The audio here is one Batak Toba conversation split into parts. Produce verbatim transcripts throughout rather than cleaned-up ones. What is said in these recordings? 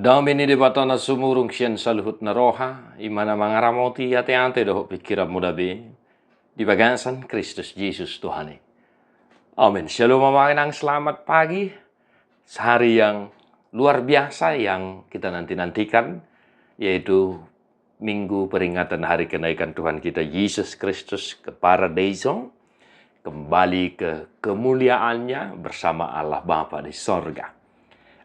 Dame ni Debata na sumurung sian saluhut na roha, i ma na mangaramoti ateate dohot pingkiranmuna be, di bagasan Kristus Jesus Tuhan i. Amin. Shalom, amang inang, selamat pagi. Hari yang luar biasa yang kita nanti-nantikan, yaitu Minggu peringatan hari kenaikan Tuhan kita Yesus Kristus ke Paradeiso, kembali ke kemuliaan-Nya bersama Allah Bapa di sorga.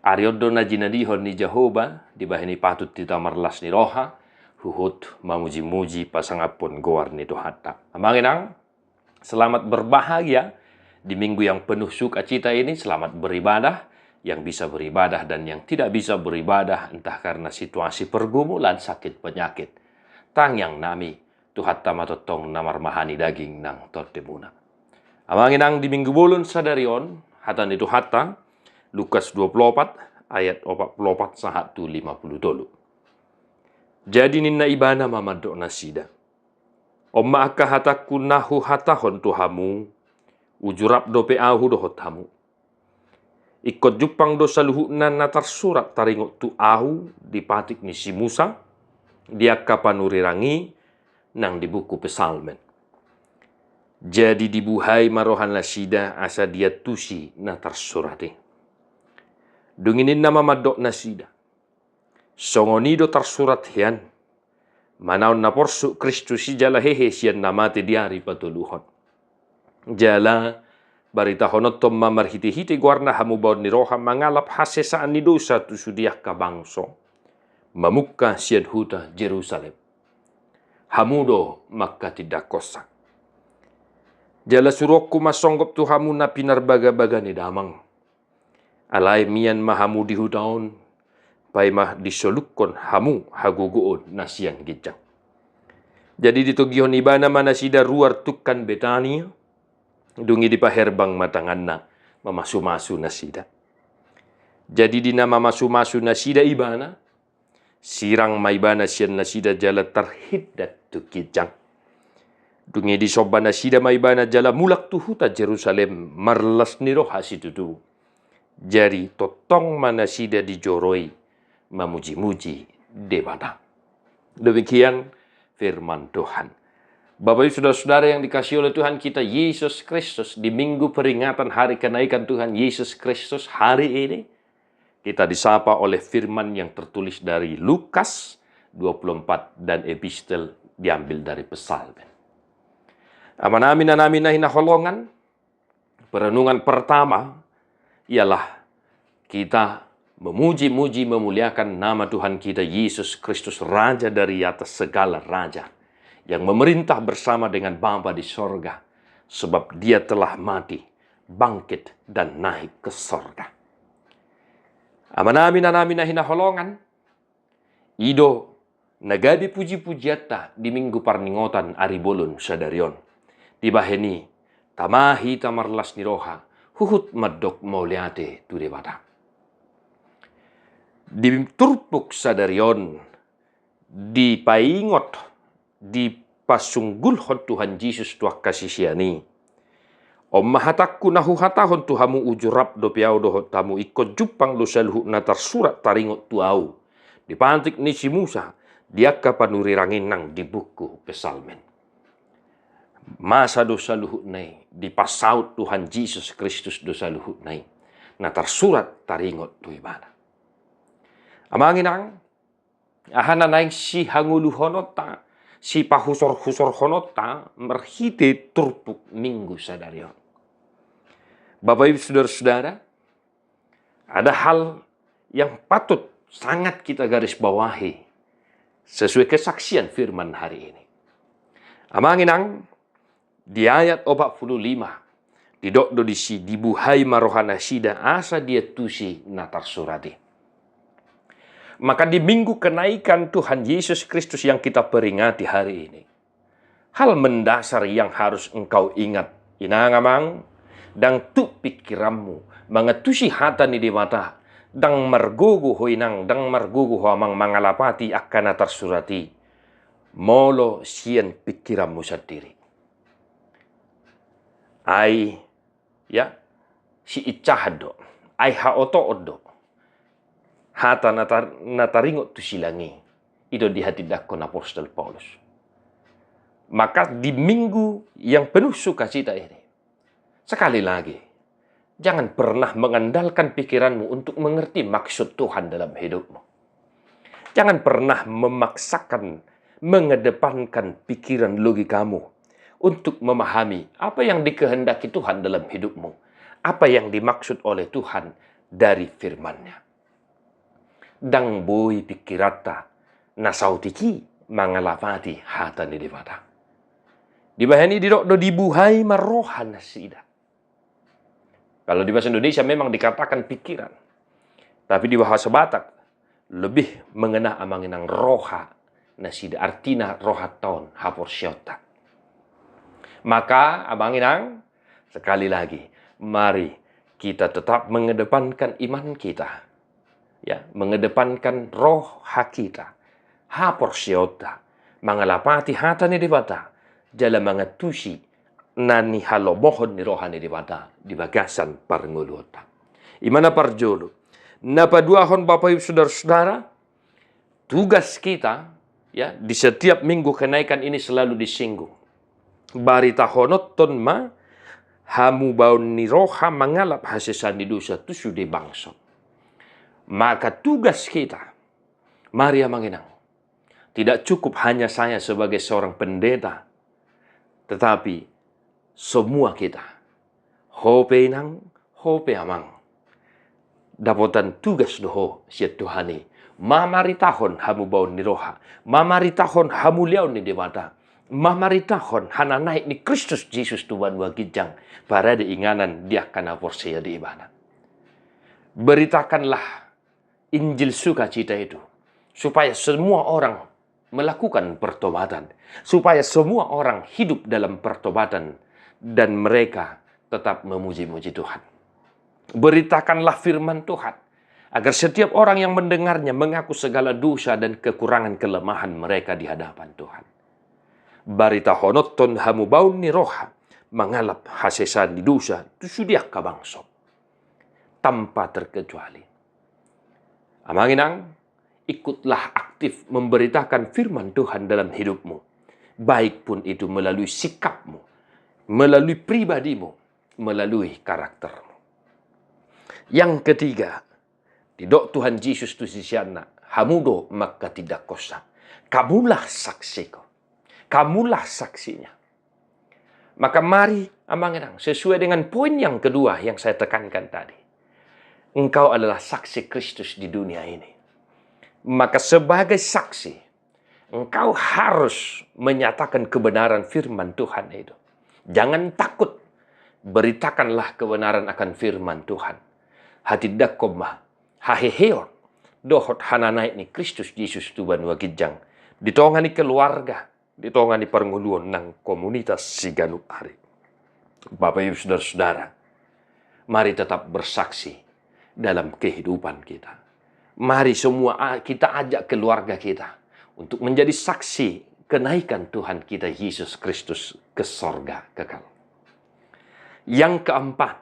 Ari on do na jinadihon ni Jahowa, dibahen i patut hita marlas ni roha, huhut mamuji-muji pasangaphon goar ni Tuhanta. Amang inang, selamat berbahagia di minggu yang penuh sukacita ini. Selamat beribadah, yang bisa beribadah dan yang tidak bisa beribadah, entah karena situasi pergumulan, sakit penyakit. Tangiang nami, Tuhanta ma tongtong na marmahani daging nang tondimuna. Amang inang, di minggu bolon sadari on, hata ni Tuhanta, Lukas dua puluh opat ayat opat puluh opat sahat tu lima puluh tolu. Jadi ninna Ibana ma mandok nasida: On ma angka hatangku na huhatahon tu hamu, uju rap dope Ahu dohot hamu. Ingkon jumpang do saluhutna na tarsurat taringot tu Ahu di patik ni si Musa, di angka panurirang i, nang di buku Psalmen. Jadi dibuhai ma roha nasida asa diantusi na tarsurat i. Dung i ninna ma mandok nasida: Songon i do tarsurat hian: Manaon na porsuk Kristus i jala hehe sian na mate di ari patoluhon. Jala baritahononhon ma marhite-hite goarna hamubaon ni roha mangalap hasesaan ni dosa tu sude angka bangso, mamungka sian huta Jerusalem. Hamu do mangkatindangkonsa. Jala suruonku ma songgop tu hamu na pinarbaga-baga ni damang. Alai mian ma hamu di huta on, paima disolukkon hamu hagogoon na sian ginjang. Jadi ditogihon Ibana ma nasida ruar tungkan Betania, dung i dipaherbang ma tanganna mamasu-masu nasida. Jadi di na mamasu-masu nasida Ibana, sirang ma Ibana sian nasida jala tarhindat tu ginjang. Dung i disomba nasida ma Ibana jala mulak tu huta Jerusalem marlas ni roha situtu. Jadi tongtong ma nasida dijoroi mamuji-muji Debata. Demikian firman Tuhan. Bapak Ibu Saudara-saudara yang dikasihi oleh Tuhan kita Yesus Kristus, di minggu peringatan hari kenaikan Tuhan Yesus Kristus hari ini, kita disapa oleh firman yang tertulis dari Lukas dua puluh empat dan epistel diambil dari Psalmen. Amanami, inanami na hinaholongan, perenungan pertama ialah kita memuji-muji, memuliakan nama Tuhan kita Yesus Kristus, Raja dari atas segala raja, yang memerintah bersama dengan Bapa di sorga, sebab Dia telah mati, bangkit, dan naik ke sorga. Amanami, inanami na hinaholongan, i do na gabe puji-pujianta di minggu parningotan ari bolon sadari on. Dibahen i, tama hita marlas ni roha, huhut mandok mauliate tu Debata. Di turpuk sadari on, dipaingot, dipasunggulhon Tuhan Jesus tu angka sisean i: On ma hatangku na huhatahon tu hamu, uju rap dope Ahu dohot hamu, ingkon jumpang do saluhut na tarsurat taringot tu Ahu di patik ni si Musa, di angka panurirang i nang di buku Psalmen. Masa do saluhutna i, dipasaut Tuhan Jesus Kristus do saluhutna i, na tarsurat taringot tu Ibana. Amang inang, aha na naeng sihangoluhononta, sipahusor-husorhononta marhite turpuk minggu sadari on? Bapak Ibu Saudara-saudara, ada hal yang patut sangat kita garis bawahi sesuai kesaksian firman hari ini. Amang inang, di ayat opat puluh lima, didok do disi: Dibuhai ma roha nasida asa diantusi na tarsurat i. Maka di minggu kenaikan Tuhan Yesus Kristus yang kita peringati hari ini, hal mendasar yang harus engkau ingat, inang amang, ndang tuk pingkiranmu mangantusi hata ni Debata, ndang margogo ho inang, ndang margogo ho amang mangalapati angka na tarsurat i molo sian pingkiranmu sandiri. Ai, ya, siinsahan do, ai haotoon do, hata na tar-, na taringot tu silang i. I do dihatindangkon apostel Paulus. Maka di minggu yang penuh sukacita ini, sekali lagi, jangan pernah mengandalkan pikiranmu untuk mengerti maksud Tuhan dalam hidupmu. Jangan pernah memaksakan, mengedepankan pikiran logikamu untuk memahami apa yang dikehendaki Tuhan dalam hidupmu, apa yang dimaksud oleh Tuhan dari firman-Nya. Ndang boi pikiranta na saotik i mangalapati hata ni Debata. Dibahen i didok do dibuhai ma roha nasida. Kalau di bahasa Indonesia memang dikatakan pikiran, tapi di bahasa Batak lebih mengena, amang inang, roha nasida, artina rohanta on, haporseaonta. Maka, amang inang, sekali lagi, mari kita tetap mengedepankan iman kita, ya, mengedepankan roha kita, haporseaonta, mangalapati hata ni Debata, jala mangantusi na nihalomohon ni roha ni Debata di bagasan parngoluonta. I ma na parjolo. Na paduahon, Bapak Ibu Saudara-saudara, tugas kita, ya, di setiap minggu kenaikan ini selalu disinggung. Baritahononton ma hamubaon ni roha mangalap hasesaan ni dosa tu sude bangso. Maka tugas kita, mari, amang inang, tidak cukup hanya saya sebagai seorang pendeta, tetapi semua kita, ho pe inang, ho pe amang, dapotan tugas do ho sian Tuhan i, mamaritahon hamubaon ni roha, mamaritahon hamuliaon ni Debata, mamaritahon hananaek ni Kristus Jesus tu banua ginjang, parade inganan di angka na porsea di Ibana. Beritakanlah Injil sukacita itu, supaya semua orang melakukan pertobatan, supaya semua orang hidup dalam pertobatan dan mereka tetap memuji-muji Tuhan. Beritakanlah firman Tuhan, agar setiap orang yang mendengarnya mengaku segala dosa dan kekurangan kelemahan mereka di hadapan Tuhan. Baritahononton hamubaon ni roha mangalap hasesaan ni dosa tu sude angka bangso, tanpa terkecuali. Amang inang, ikutlah aktif memberitakan firman Tuhan dalam hidupmu, baik pun itu melalui sikapmu, melalui pribadimu, melalui karaktermu. Yang ketiga, didok Tuhan Jesus tu siseanna, hamu do mangkatindangkonsa. Kamulah saksiku. Kamulah saksinya. Maka mari, amang inang, sesuai dengan poin yang kedua yang saya tekankan tadi. Engkau adalah saksi Kristus di dunia ini. Maka sebagai saksi, engkau harus menyatakan kebenaran firman Tuhan itu. Jangan takut, beritakanlah kebenaran akan firman Tuhan. Hatindangkon ma haheheon dohot hananaek ni Kristus Jesus tu banua ginjang, di tonga ni keluarga, di tonga ni parngoluon nang komunitas siganup ari. Bapak Ibu Saudara-saudara, mari tetap bersaksi dalam kehidupan kita. Mari semua a-, kita ajak keluarga kita untuk menjadi saksi kenaikan Tuhan kita Yesus Kristus ke sorga kekal. Yang keempat,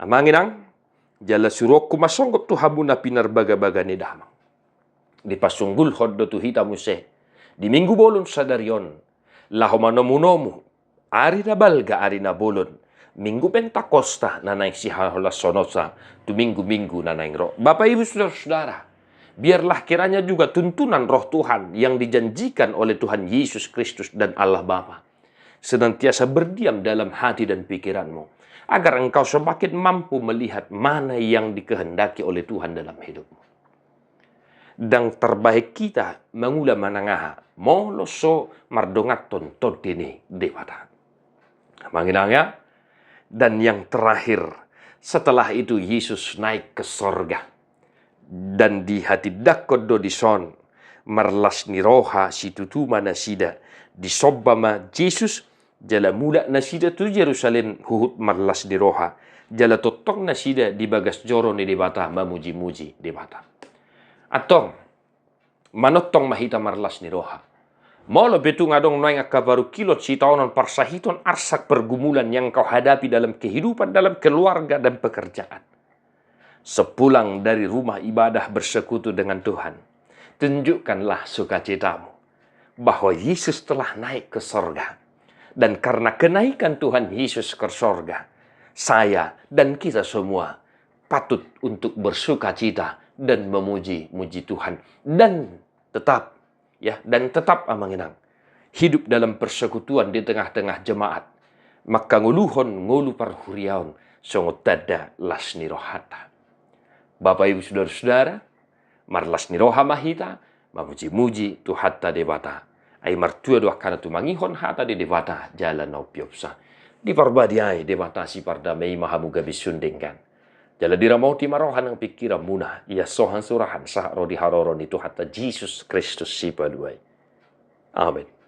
amang inang, jala suruonku ma songgop tu hamu na pinarbagabaga ni damang. Dipasunggulhon do tu hita muse di Minggu bolon sadari on, laho manomunomu ari na balga, ari na bolon, Minggu Pentakosta na naeng sihaholashononsa tu minggu-minggu na naeng ro. Bapak Ibu Saudara-saudara, biarlah kiranya juga tuntunan Roh Tuhan yang dijanjikan oleh Tuhan Yesus Kristus dan Allah Bapa senantiasa berdiam dalam hati dan pikiranmu, agar engkau semakin mampu melihat mana yang dikehendaki oleh Tuhan dalam hidupmu. Ndang tarbahen hita mangula manang aha molo so mardonganhon Tondi ni Debata. Amang inang ya. Dan yang terakhir, setelah itu Yesus naik ke sorga. Dan dihatindangkon do dison, marlas ni roha situtu ma nasida. Disomba ma Jesus, jala mulak nasida tu Jerusalem huhut marlas ni roha, jala tongtong nasida di bagas joro ni Debata mamuji-muji Debata. Antong, manongtong ma hita marlas ni roha. Molo pe tung adong nuaeng angka parungkilon, sitaonon, parsahiton, arsak, pergumulan yang kau hadapi dalam kehidupan, dalam keluarga dan pekerjaan, Sepulang dari rumah ibadah bersekutu dengan Tuhan, tunjukkanlah sukacitamu bahwa Yesus telah naik ke sorga. Dan karena kenaikan Tuhan Yesus ke sorga, saya dan kita semua patut untuk bersukacita dan memuji-muji Tuhan. Dan tetap, ya, dan tetap, Amang Inang, hidup dalam persekutuan di tengah-tengah jemaat, mangkangoluhon ngolu parhuriaon songon tanda las ni rohanta. Bapa, Ibu, sudara-sudara, marlas ni roha ma hita mamuji-muji Tuhanta Debata. Ai martua do angka na tumangihon hata ni Debata jala na umpeopsa. Diparbadiai Debata sipardame i ma hamu gabe siundenggan. Jala diramoti ma roha nang pingkiranmuna, ia sohan surahan sahat ro di haroro ni Tuhanta Jesus Kristus Sipalua i. Amen.